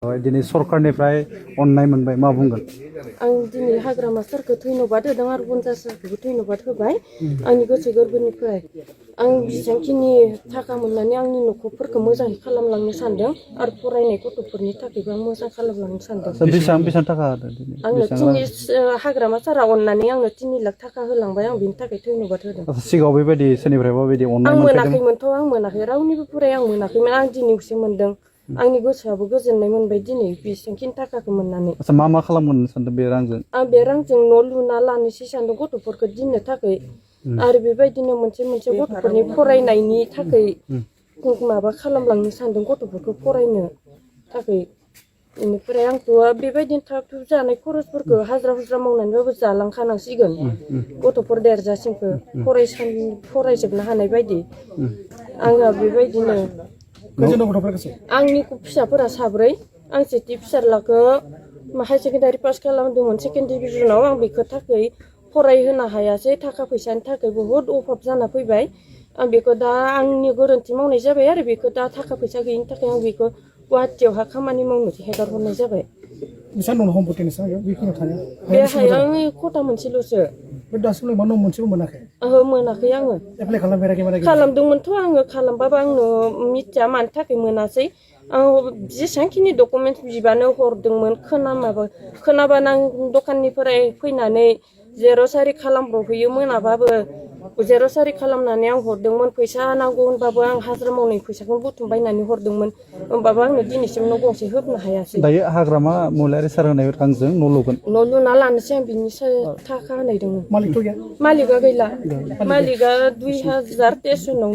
दिनै सरकारनिफ्राय अननाय मोनबाय मा बुंगोन? आं दिनै हाग्रामा सारखौ धन्यबाद होदों आरो बन्जा सारखौबो धन्यबाद होबाय आंनि गोसो गोरबोनिफ्राय। आं बेसेबांखिनि थाखा मोननानै आंनि न'खरफोरखौ मोजाङै खालामलांनो सानदों आरो फरायनाय गथ'फोरनि थाखायबो आं मोजां खालामलांनो सानदों। बेसेबां थाखा होदों दिनै? आंनो हाग्रामा सारा अननानै आंनो 3 लाख थाखा होलांबाय, आं बेनि थाखाय धन्यबाद होदों। सिगाङाव बेबायदि सोरनिफ्रायबा बेबायदि अननाय आं मोनफेरदों? आं मोनाखै रावनिबो फराय आं मोनाखैमोन। आं दिनैसो मोनदों। आंनि गोसोआबो गोजोननाय मोनबाय दिनै बेसेबांखिनि थाखाखौ मोननानै। मा खालामगोन सानदों बे रांजों? आं बे रांजों न' लुना लानोसै सानदों गथ'फोरखौ दोननो थाखाय आरो बेबायदिनो मोनसे गथ'फोरनि फरायनायनि थाखाय माबा खालामलांनो सानदों, गथ'फोरखौ फरायनो थाखाय। बेनिफ्राय आंथ' बेबायदिनो थाब थुब जानाय खरसफोरखौ हाजिरा मावनानैबाबो जालांखानांसिगोन गथ'फोर देरजासिमखौ फरायजोबनो हानाय बायदि। आंहा बेबायदिनो आंनि फिसाफोरा 4, आं सेथि फिसाज्लाखौ हायार सेकेन्डारि पास खालामदोंमोन 2nd डिभिजनाव। आं बेखौ थाखाय फरायहोनो हायासै, थाखा फैसानि थाखाय बहुद अभाब जाना फैबाय। आं बेखौ दा आंनि गोरोन्थि मावनाय जाबाय आरो बेखौ दा थाखा फैसा गैयिनि थाखाय आं बेखौ गुवाहाटियावहा खामानि मावनो हेगार हरनाय जाबाय। बे हाया खथा मोनसेल'सो। ओहो मोनाखै आङो। खालामदोंमोनथ' आङो, खालामबाबो आंनो मिथिया मानि थाखाय मोनासै। आं जेसेबांखिनि डकुमेन्टस बिबानो हरदोंमोन, खोनाबानो आं दखाननिफ्राय फैनानै जेर'क्स आरि खालामब्रबहैयो मोनाबाबो। जेर'क्स आरि खालामनानै आं हरदोंमोन। फैसा नांगौ होनबाबो आं हाजिरा मावनाय फैसाखौ बुथुमबायनानै हरदोंमोन, होमबाबो आंनो दिनैसिम न' गंसे होबोनो हायासै। दायो हाग्रामा महिलारि सार होनाय रांजों न' लुगोन? न' लुना लानोसै आं, बिनिसो थाखा होनायदोंमोन। मालिकआ गैला। मालिकआ 2023 सनाव